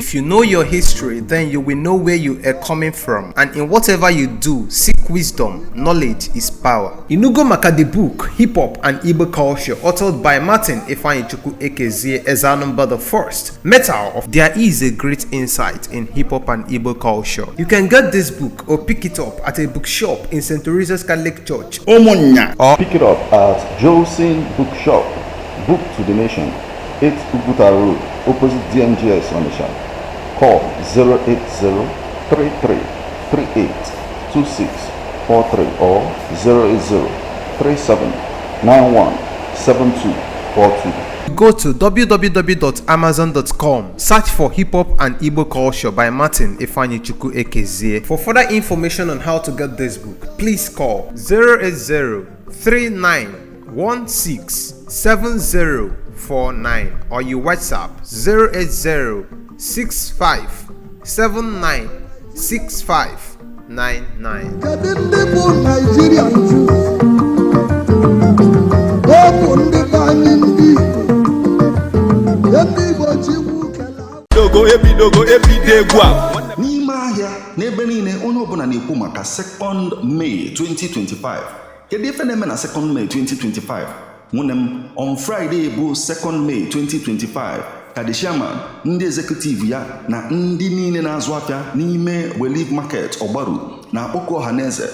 If you know your history, then you will know where you are coming from. And in whatever you do, seek wisdom. Knowledge is power. Inugo maka the book, Hip Hop and Igbo Culture, authored by Martin Ifeanyichukwu Ekezie Ezanumba the First. Metal of There is a great insight in hip hop and Igbo culture. You can get this book or pick it up at a bookshop in St. Teresa's Catholic Church Ụmụnnya. Or Pick it up at Jolson Bookshop, Book to the Nation, 8 Uguta Road, opposite DMGS Onitsha. Call 080 33 38 26 43 or 080 37 91 72 42. Go to www.amazon.com, search for Hip Hop and Igbo Culture by Martin Ifeanyichukwu Ekezie. For further information on how to get this book, please call 080 3916 7049 or you WhatsApp 080 65 79 65 99. Kedu ndị bụ Naijiria nju? Ọ bụ ndị be anyị, ndị Igbo, ndị Igbo Chikwu kele. Dogo ebidogo ebido egwu a. N'ime ahịa n'ebe niile, onye ọbụla na-ekwu maka 2nd May 2025. Kedu ife na-eme na 2nd May 2025? Nwunye m, on Friday bụ 2nd May 2025 ka the chairman, ndị executive ya na ndị niile na-azụ afịa n'ime Relief Market Ọgbaru na-akpọkọ ọha na eze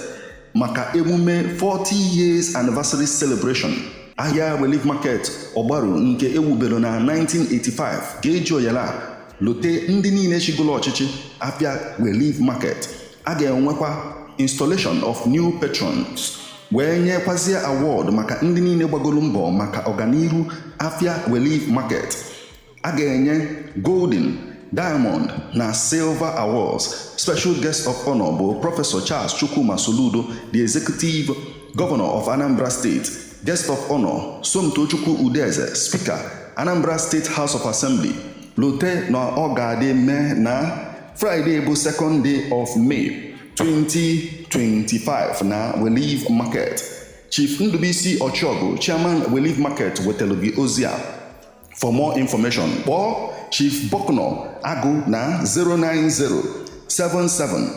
maka emume 40 years anniversary celebration. Ahịa Relief Market Ọgbaru nke ewubere na 1985 ga-eji oyala lote ndị niile chigolo ọchịchị afịa Relief Market. A ga-enwekwa installation of new patrons, wee nyekwazie award maka ndị niile gbagoro mbọ maka ọganihu afịa Relief Market. A ga-enye golden, diamond na silver awards. Special guest of honor bụ Professor Charles Chukwuma Soludo, the executive governor of Anambra State. Guest of honor, Somtochukwu Udeze, Speaker, Anambra State House of Assembly. Lote na ọ ga-adị mee na Friday bụ 2nd day of May 2025 na Relief Market. Chief Ndubisi Ọchịọgụ, Chairman, Relief Market, wetara gị ozi a. For more information, kpọọ Chief Bokno Agụ na 090 77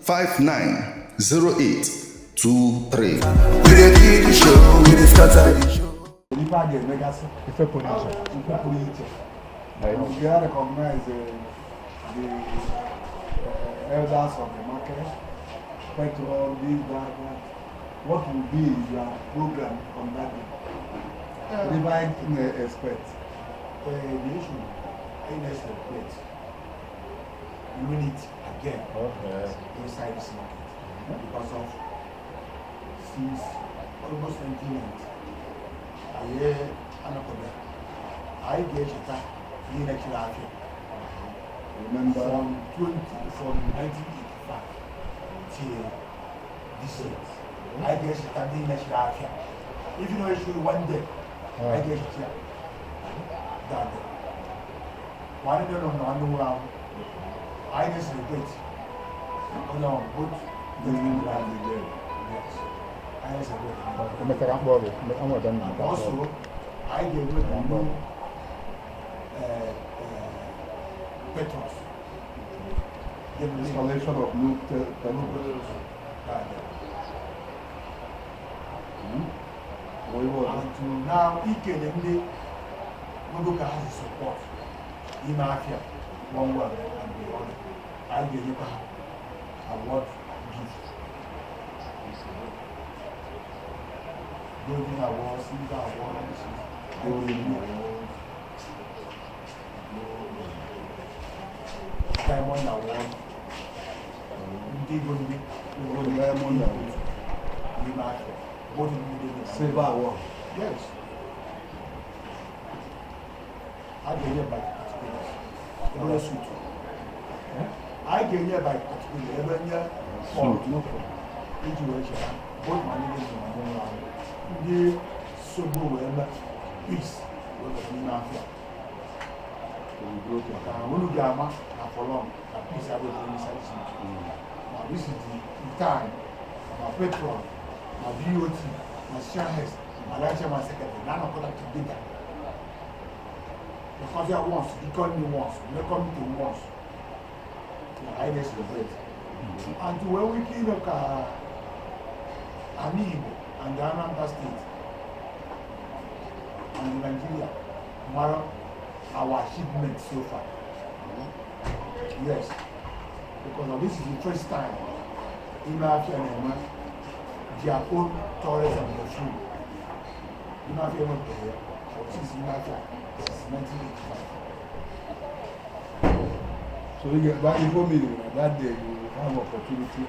59 08 23. We dey kill the show, we dey scatter the show. Ife a ga-emegasị ife pụrụ iche. Nke pụrụ iche, we ga recognize the elders of the market, patron, this, that, that. What will be your program on that day? Ife anyị na-expect. The issue I celebrate unity again inside this market because of since almost 1990 anyị anọkọbịa. Anyị ga-echeta ihe na-echiri afịa Remember. From 20 from 1985 till this year. Anyị ga-echeta ndị na-echiri afịa. If you know issue one day, anyị ga-echeta ya that day. Nwanne nọ na nwanne nwụrụ anwụ, anyị ga-celebrate onye ọ both the living and the dead. Yes, anyị ga-celebrate. Emechara mkpọ ọrụ ọnwa ebe nna. And also anyị ga-enwe the new patrons. Installation of new patrons. That day. What? And to now ikele ndị nwego ka ha si support ime afịa one way and the other, anyị ga-enyekwa ha award gift, golden award, silver award. Golden award. Diamond award, ndị bụ ndị Diamond award. n'ime afịa, both ndị dị na Silver award. Yes. A ga-enye by categories. Ebe suit. A ga-enye by category, ebe nye Suit, no problem. Iji wee cheta both ma ndị dị na ndị nwụrụ anwụ, ndị sobo wee mee peace wee bata n'ime afịa. Maka na unu ga-ama na for long na peace abụghị inside this market. Now this is the time ma patron, ma BOT, ma chairman, ma line chairman, secretary na-anọkọta together because they are once, the economy once, the economy once. Anyị na-celebrate and wee nwee ike ime ka ala Igbo and Anambra State and Nigeria mara our achievement so far. Yes, because this is the first time ime afia na-eme their own toilet and bathroom. Ime afia enwebeghị ya since ime afia since 1985. So you get that info meeting that day, you will have opportunity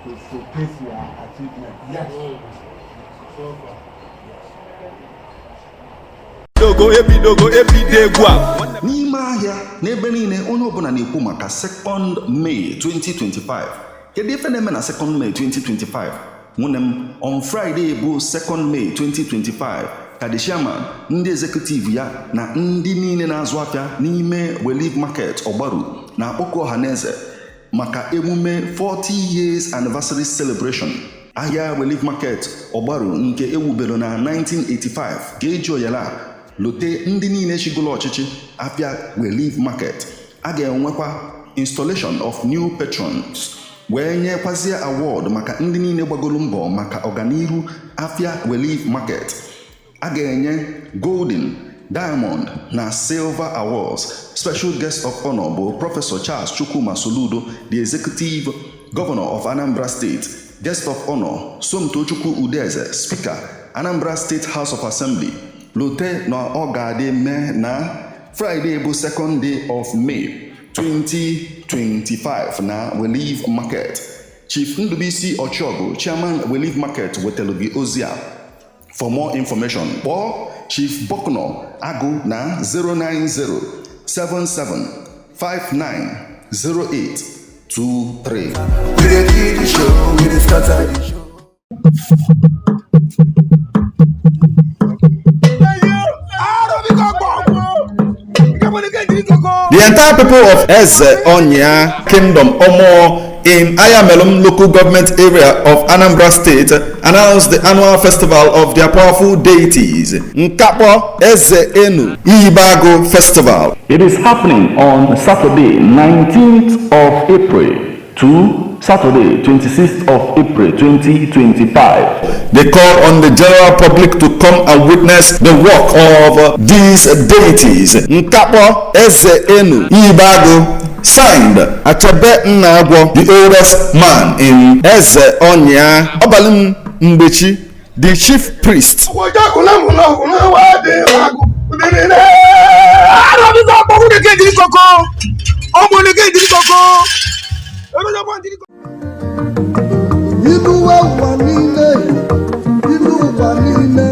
to showcase your achievement. Yes. Dogo ebidogo ebido egwu a. N'ime ahịa n'ebe niile, onye ọbụla na-ekwu maka 2nd May 2025. Kedu ife na-eme na 2nd May 2025? Nwunye m, on Friday bụ 2nd May 2025 ka the chairman, ndị executive ya na ndị niile na-azụ afịa n'ime Relief Market Ọgbaru na-akpọkọ ọha na eze maka emume 40 years anniversary celebration. Ahịa Relief Market Ọgbaru nke ewubere na 1985 ga-eji oyala lote ndị niile chigolo ọchịchị afịa Relief Market. A ga-enwekwa installation of new patrons, wee nyekwazie award maka ndị niile gbagoro mbọ maka ọganihu afịa Relief Market. A ga-enye golden, diamond na silver awards. Special guest of honor bụ Prọfesọ Charles Chukwuma Soludo, the executive governor of Anambra State. Guest of honor, Somtochukwu Udeze, Speaker, Anambra State House of Assembly. Lote na ọ ga-adị mee na Friday bụ 2nd day of May 2025 na Relief Market. Chief Ndubuisi Ọchịọgụ, Chairman, Relief Market, wetara gị ozi a. For more information, kpọọ Chief Bokno Agụ na 090 77 59 08 23. We dey kill the show, we dey scatter the show. The entire people of Eze Onya Kingdom Omo in Ayamelum Local Government Area of Anambra State announced the annual festival of their powerful deities, Nkakpo Eze Enu Iyibago Festival. It is happening on Saturday, 19th of April to Saturday, 26th of April 2025. They call on the general public to come and witness the work of these deities. Nkakpo Eze Enu Iyibago. Signed, Achebe Nnagwo, the oldest man in Eze Onya, Obalim Mgbechi, the chief priest. Ilu ụwa niile, ilu ụwa niile,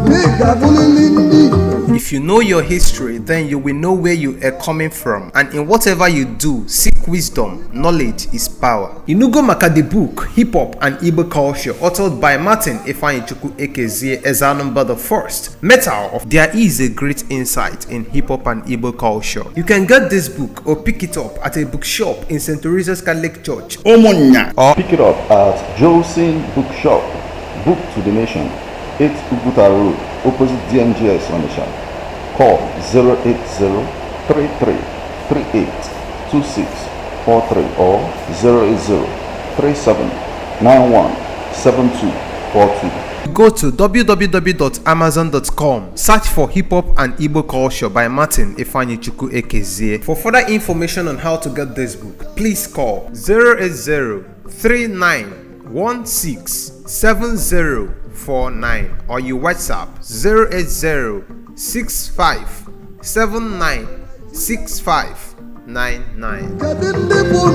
na ị ga-abụrịrị ndị Igbo. If you know your history, then you will know where you are coming from. And in whatever you do, seek wisdom. Knowledge is power. Inugo maka the book, Hip Hop and Igbo Culture, authored by Martin Ifeanyichukwu Ekezie Ezanumba the First. Metal of There is a great insight in hip hop and Igbo culture. You can get this book or pick it up at a bookshop in St. Teresa's Catholic Church Ụmụnnya. Or Pick it up at Jolson Bookshop, Book to the Nation, 8 Uguta Road, opposite DMGS Onitsha. Call 080 33 38 26 43 or 080 37 91 72 42. Go to www.amazon.com, search for Hip Hop and Igbo Culture by Martin Ifeanyichukwu Ekezie. For further information on how to get this book, please call 080 3916 7049 or you WhatsApp 080 65 79 65 99. Kedu ndị bụ